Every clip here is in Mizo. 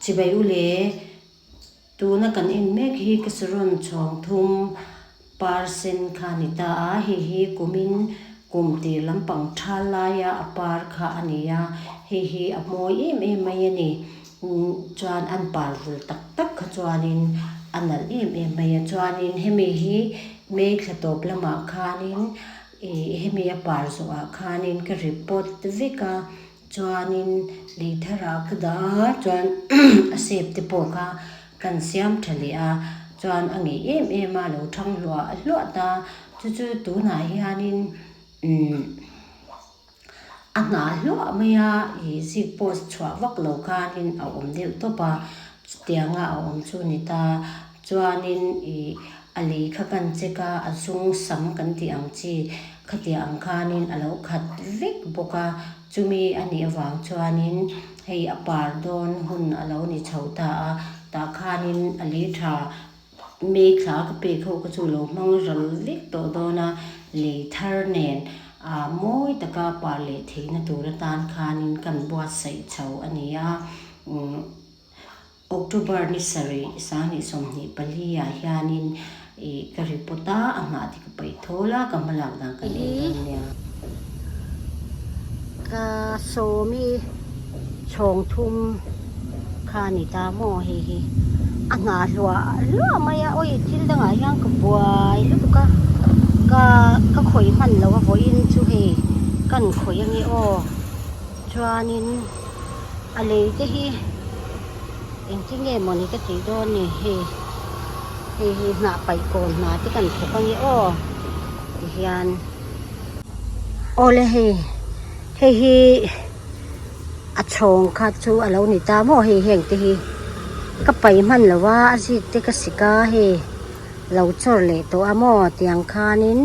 Chibai u le, tuna kan en mek hi ka saron chhawng thum par sen kha a ni ta a, hei hi kumin kum tir lampang tha laia a par kha a ni a, hei hi a mawi em em mai a ni. Chuan an par vul tak tak kha chuanin a nalh em em mai a, chuanin hemi hi May thla tawp lamah khanin ih hemi a par zawhah khanin ka report vek a. Chuanin lei tharah ka dah a, chuan a shape te pawh kha kan siam tha leh a, chuan a ngeih em em a, lo thang hluah hluah ta. Chu chu tunah hianin umm a hnah hluah mai a, ih zik post chhuah vak lo khanin a awm deuh tawp a, chutianga a awm chu a ni ta. Chuanin ih a lei kha kan check a, a zung sam kan tih ang chi khatiang ang khanin a lo khat vek bawk a, chumi a nih avang chuanin hei a par dawn hun a lo ni chho ta a, tah khanin a lei tha May thla ka pek ho kha chu lo hmang ral vek tawh dawn a, lei thar nen ah mawi taka par leh theihna tur atan khanin kan buatsaih chho a ni a, umm. October ni sarih 2024 ah hianin ih ka report a, a hnah te ka paih thawl a, ka hmalak dan kan en dawn nia. Ka sawmi chhawng thum kha a ni ta maw hei hi a hnah hluah hluah mai a awi thil dangah hian ka buai lutuk a ka ka khawih hman lo a vawiin chu hei kan khawih ange aw chuanin. A lei te hi engtin nge mawni ka tih dawn ni hei hei hi hnah paih kawn hna te kan thawk ange aw tihian awle hei hei hi a chhawng kha chu a lo ni ta maw hei heng te hi ka paih hman lo a a zik te ka sik a hei lo chawr leh tawh a maw tiang khanin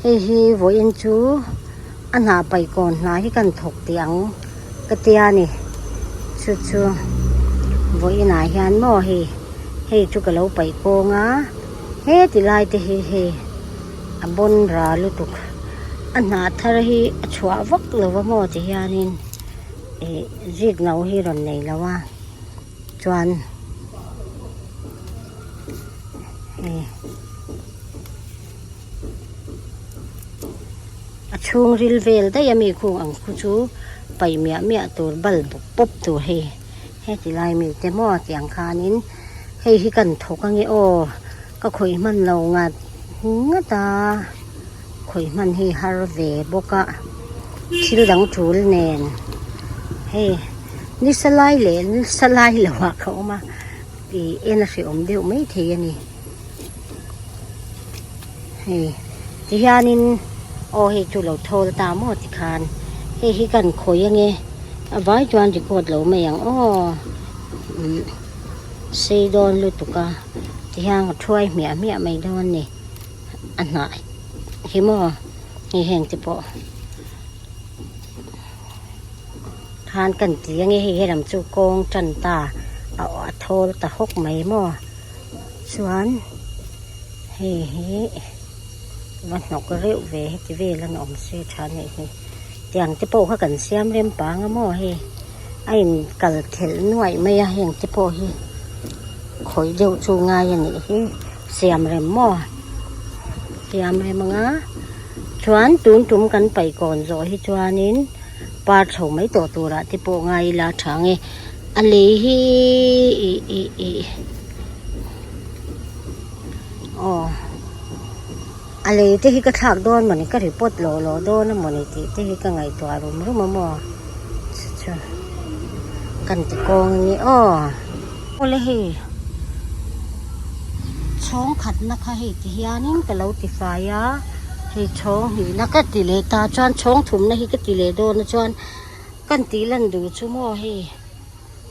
hei hi vawiin chu. A hnah paih kawn hna hi kan thawk tih ang ka tia ni chu chu vawiinah hian maw hei hei chu ka lo paih kawng a heti lai te hi hei a bawn ra lutuk a hnah thar hi a chhuah vak lo va maw ti hianin ih zik no hi rawn nei lo a chuan hei. A chhungril vel daih a mi khung ang khu chu paih miah miah tur bal bawk pawp tur hei heti lai mi te maw tih ang khanin hei hi kan thawk ange aw ka khawih hman lo ngat ngat a khawih hman hi har ve bawk a thil dang tul nen hei nisa lai leh nisa lai lo ah ka awm a ih en a hrehawm deuh maithei a ni. Hei tihianin aw hei chu lo thawl ta maw tikhan hei hi kan khawi ange a vai chuan record lo mai ang aw umm sei dawn lutuk a tihian ka thuai hmiah hmiah mai dawn a ni a hnah hi maw hei heng te pawh khan kan ti ange hei helam chu kawng tan ta a thawl ta hawk mai maw. Chuan hei hi va hnawk reuh ve heti vel an awm se tha anih hi tiang te pawh kha kan siam rem pang a maw hei a in kal thelh nuaih mai a heng te pawh hi khawih deuh chu ngai anih hi siam rem maw siam rem anga chuan tun tum kan paih kawn zawh hi chuanin par chho mai tawh turah te pawh ngai ila tha ang e. A lei hi ih ih ih aw a lei te hi ka thlak dawn mawni ka report lawh lawh dawn a mawni tih te hi ka ngaihtuah rum rum a maw chu chu kan ti kawng a ni aw. Awle hei chhawng khatna kha hei ti hianin ka lo ti fai a hei chhawng hnihna ka ti leh ta chuan chhawng thumna hi ka ti leh dawn a chuan. Kan tih lan duh chu maw hei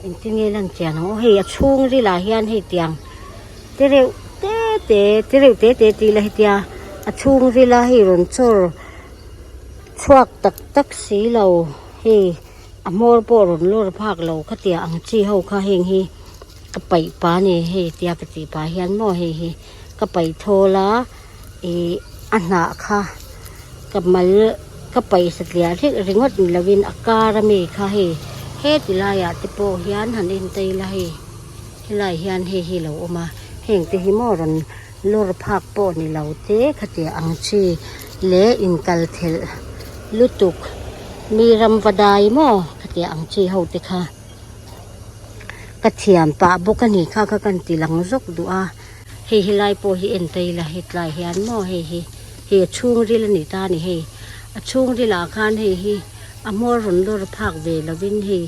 engtin nge lan chian ang aw hei a chhung rilah hian hei tiang te reuh te te te reuh te te tih la hetia a chhung rila hei rawn chawr chhuak tak tak si lo hei a hmawr pawh rawn lawr phak lo khatia ang chi ho kha heng hi ka paih pah a ni hei tia ka tih pah hian maw hei hi ka paih thawl a. Ih a hnah kha ka mal ka paih satliah ringawt ni lovin a kar ami kha hei Heti laiah te pawh hian han en ta ila hei helaiah hian hei hi a lo awm a heng te hi maw rawn lawr phak pawh ni lo te khatiang ang chi leh inkal thelh lutuk mi ram va dai maw khatiang ang chi ho te kha ka thiam pah bawk a ni kha kha ka ti lang zawk duh a hei helai pawh hi en ta ila hetlai hian maw hei hi hei a chhungril a ni ta a ni hei a chhungril ah khan hei hi a hmawr rawn lawr phak ve lovin hei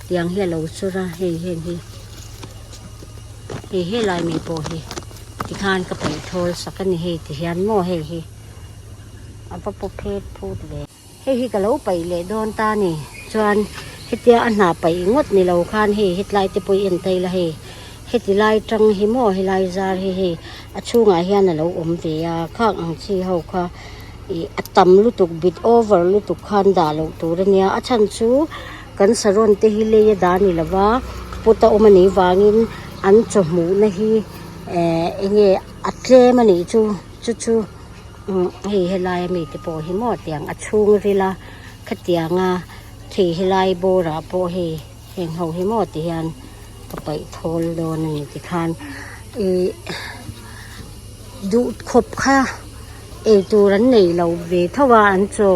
tiang hi a lo chawr a hei heng hi hei helai mi pawh hi tikhan ka paih thawl sak a ni hei ti hian maw hei hi a va paw phet phut ve. Hei hi ka lo paih leh dawn ta a ni chuan hetia a hna paih ngawt ni lo khan hei hetlai te pawh i en ta ila hei heti lai tang hi maw helai zar hi hei a chhungah hian a lo awm ve a khang ang chi ho kha ih a tam lutuk bit over lutuk khan dah loh tur a nia a chhan chu kan saron te hi lei a dah a ni lo va pot a awm a nih vangin an chawhmuhna hi eh eng nge a tlem a nih chu chu chu umm hei helai ami te pawh hi maw tiang a chhung ril a khatianga thei helai bawr ah pawh hei heng ho hi maw ti hian ka paih thawl dawn a ni tikhan ih duh khawp kha eitur an nei lo ve tho a an chaw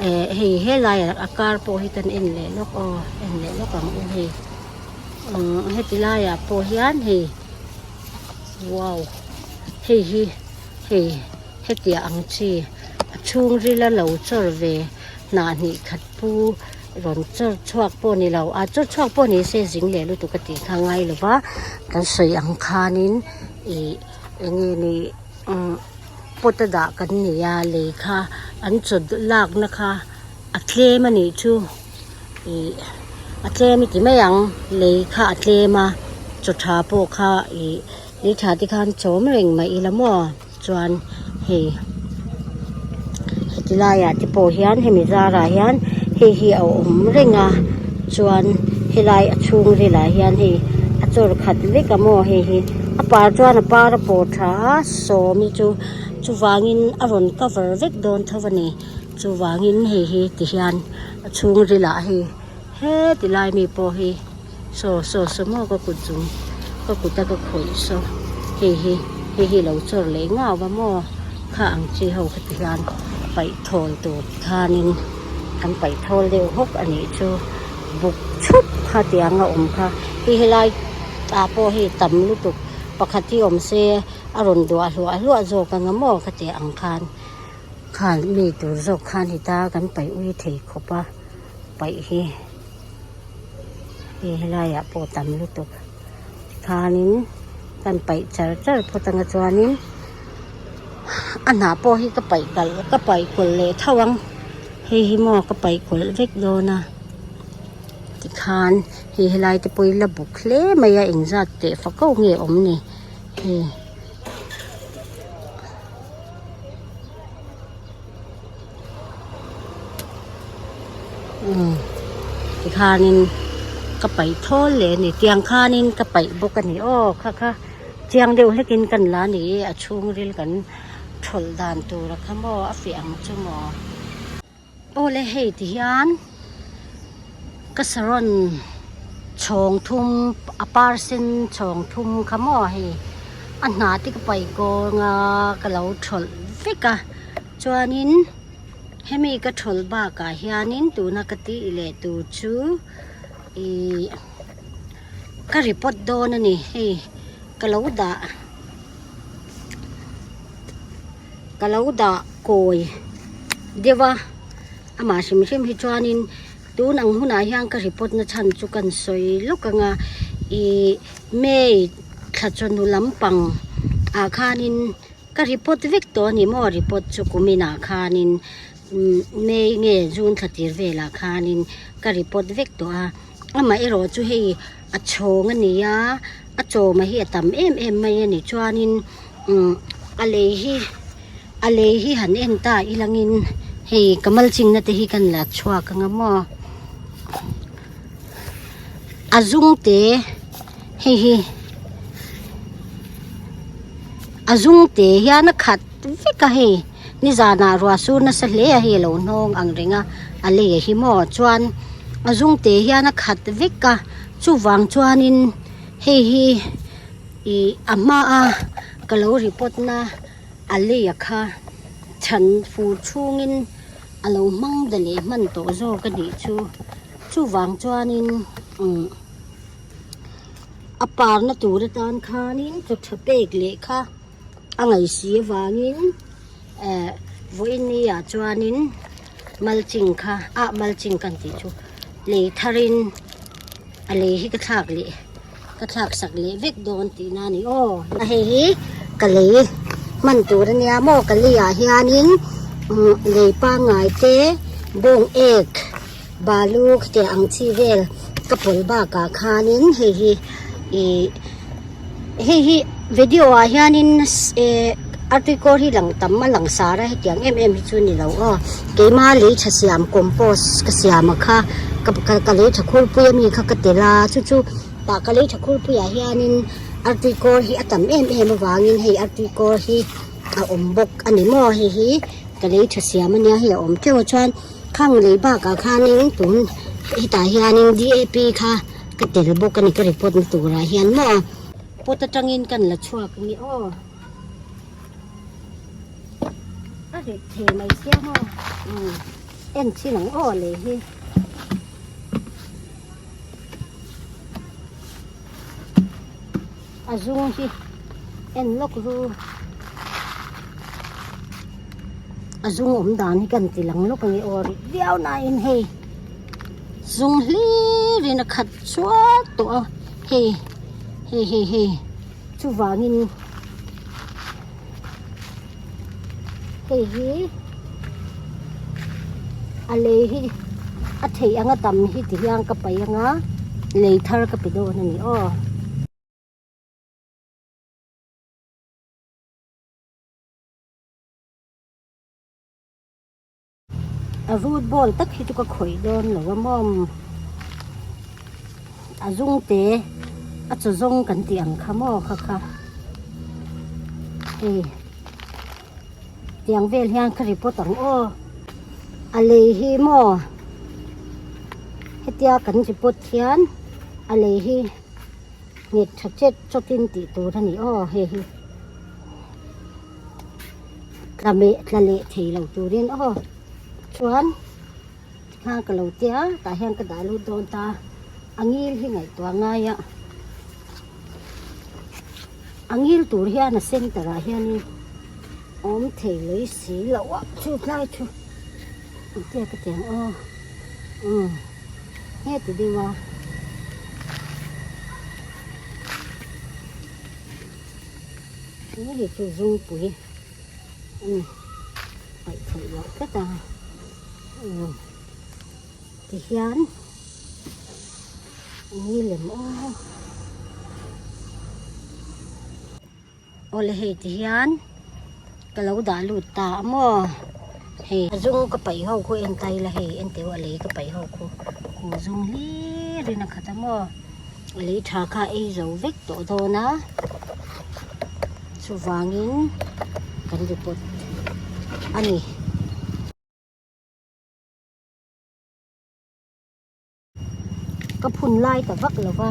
eh hei helai a kar pawh hi kan en leh lawk aw en leh lawk ang u hei umm heti laiah pawh hian hei wow hei hi hei hetiang ang chi a chhungril a lo chawr ve hnah hnih khat pu rawn chawr chhuak pawh ni lo a chawr chhuak pawh ni se zing leh lutuk a tih kha ngai lo va kan sawi ang khanin ih eng nge ni umm pot a dah kan ni a lei kha an chaw lakna kha a tlem a nih chu ih a tlem i ti mai ang lei kha a tlem a chaw tha pawh kha ih lei tha te khan chawm reng mai ila maw chuan hei heti laiah te pawh hian hemi zarah hian hei hi a awm reng a chuan helai a chhungril ah hian hei a chawr khat vek a maw hei hi a par chuan a par a pawh tha a sawmi chu chuvangin a rawn cover vek dawn tho a ni chuvangin hei hi ti hian a chhungril ah hei heti lai mi pawh hi saw saw saw maw ka kut chung ka kut a ka khawih saw hei hi hei hi lo chawr leh ngau va maw kha ang chi ho kha ti hian paih thawl tur ti khanin an paih thawl deuh hawk a nih chu buk chhup kha tiang a awm kha hei helai ah pawh hei tam lutuk pakhat hi awm se a rawn duah hluah hluah zawk anga maw kha ti ang khan khan mi tur zawk khan heta kan paih ui thei khawp a paih hi. Hei helaiah pawh tam lutuk tikhanin kan paih char char phawt anga chuanin a hnah pawh hi ka paih kalh ka paih kawlh leh tho ang hei hi maw ka paih kawlh vek dawn a tikhan hei helai te pawh hi la buk hle mai a engzat teh fak ho nge awm ni hei. Umm tikhanin ka paih thawl leh a ni tiang khanin ka paih bawk a ni aw kha kha chiang deuh hlekin kan la ni e a chhungril kan thawlh dan tur a kha maw a fiah ang chu maw aw le hei ti hian ka saron chhawng thum a par sen chhawng thum kha maw hei a hnah te ka paih kawng a ka lo thawlh vek a chuanin hemi ka thawlh bakah hianin tuna ka tih leh tur chu ihh ka report dawn a ni hei ka lo dah ka lo dah kawi deuh a amah hrim hrim hi chuanin tun ang hunah hian ka report na chhan chu kan sawi lawk ang a ihh may thla chawhnu lampang ah khanin ka report vek tawh a ni maw report chu kumin ah khanin umm may nge june thla tir velah khanin ka report vek tawh a amaherawh chu hei a chhawng a ni a a chawma hi a tam em em mai a ni chuanin umm a lei hi a lei hi han en ta ilangin hei ka malchingna te hi kan la chhuak ang a maw a zung te hei hi a zung te hian a khat vek a hei nizanah ruah sur nasa hle a hei a lo hnawng ang reng a a lei hi maw chuan. A zung te hian a khat vek a chuvang chuanin hei hi ih a hmaa ka lo report na a lei a kha chhan fur chhungin a lo hmang da leh hman tawh zawk a nih chu chuvang chuanin umm a parna tur atan khanin chaw tha pek leh kha a ngaihsi avangin eh vawiin ni ah chuanin mulching kha ah mulching kan tih chu lei tharin a lei hi ka thlak leh ka thlak sak leh vek dawn tihna a ni aw hei hi ka lei hman tur a nia maw ka lei ah hianin umm lei pangngai te bawng ek balu khitiang ang chi vel ka pawlh bakah khanin hei hi ih hei hi video ah hianin eh artui kawr hi lang tam a lang sar a hetiang em em hi chu ni lo aw keima lei tha siam compost ka siam a kha ka lei tha khurpui ami kha ka tel a chu chu tah ka lei tha khurpui ah hianin artui kawr hi a tam em em avangin hei artui kawr hi a awm bawk a ni maw hei hi ka lei tha siam ania hei a awm teuh a chuan khang lei bakah khanin tun hetah hianin D A P kha ka tel bawk a ni ka report na turah hian maw pot atangin kan la chhuak a ni aw a rit thei mai sia maw umm en chin ang aw lei hi. A zung hi en lawk ru a zung awm dan hi kan ti lang lawk ang i aw rit viau nain hei zung hlir in a khat chuat tawh a hei hei hei hei chuvangin hei hi a lei hi a theih anga tam hi ti hian ka paih anga lei thar ka pe dawn a ni aw. A root ball tak hi chu ka khawih dawn lo a maw a zung te a chaw zawng kan tih ang kha maw kha kha hei tiang vel hian ka report ang aw a lei hi maw hetia kan report hian a lei hi nghet tha chet chawtin tih tur a ni aw hei hi. Tla meh tla leh thei lo turin aw chuan hna ka lo tia tah hian ka dah lut dawn ta a ngil hi ngaihtuah ngai a a ngil tur hian a center ah hianin awm thei lui si loh a chu tlai chu engtia ka ti ang aw umm heti deuh a. Hei chu zungpui a ni paih theih loh tlat a tihian ni lem aw awle hei tihian ka lo dah lut ta a maw hei a zung ka paih ho khu en ta ila hei en teh u a lei ka paih ho khu khu zung hlir in a khat a maw. A lei tha kha ei zo vek tawh dawn a chuvangin kan report a ni. Ka phun lai ta vak lo va.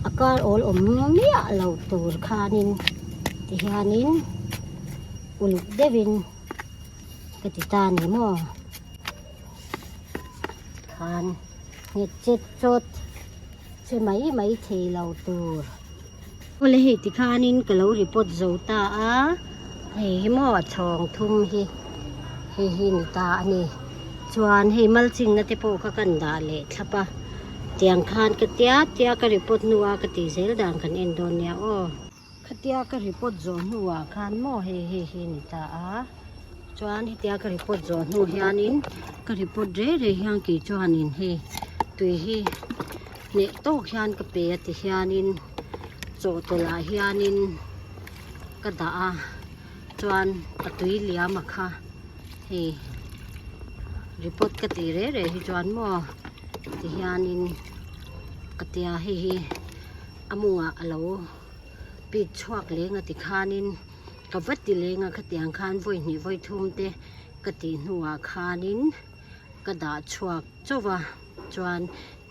A kar awl awm miah lo tur khanin tihianin uluk deuhin ka ti ta a ni maw khan nghet chet chawt che mai mai thei lo tur. Awle hei tikhanin ka lo report zo ta a hei hi maw a chhawng thum hi hei hi ni ta a ni chuan hei malchingna te pawh kha kan dah leh thlap a. Tiang khan ka tia tia ka report hnua ka tih zel dan kan en dawn nia aw. Khatia ka report zawh hnuah khan maw hei hei hi ni ta a, chuan hetia ka report zawh hnu hianin ka report rei rei hian kei chuanin hei tui hi hneh tawk hian ka pe a ti hianin chawhtawlh ah hianin ka dah a chuan a tui liam a kha hei report ka tih rei rei hi chuan maw. Tihianin ka tia hei hi a mawngah a lo pit chhuak leng a tikhanin Ka va ti leng a khatiang khan vawi hnih vawi thum te ka tih hnuah khanin ka dah chhuak chauh a chuan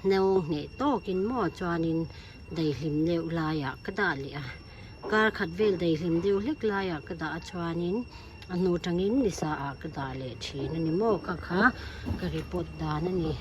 hnawng hneh tawkin maw chuanin daihlim deuh laiah ka dah leh a kar khat vel daihlim deuh hlek laiah ka dah a chuanin a hnu tangin ni sa ah ka dah leh thin a ni maw kha kha ka report dan a ni.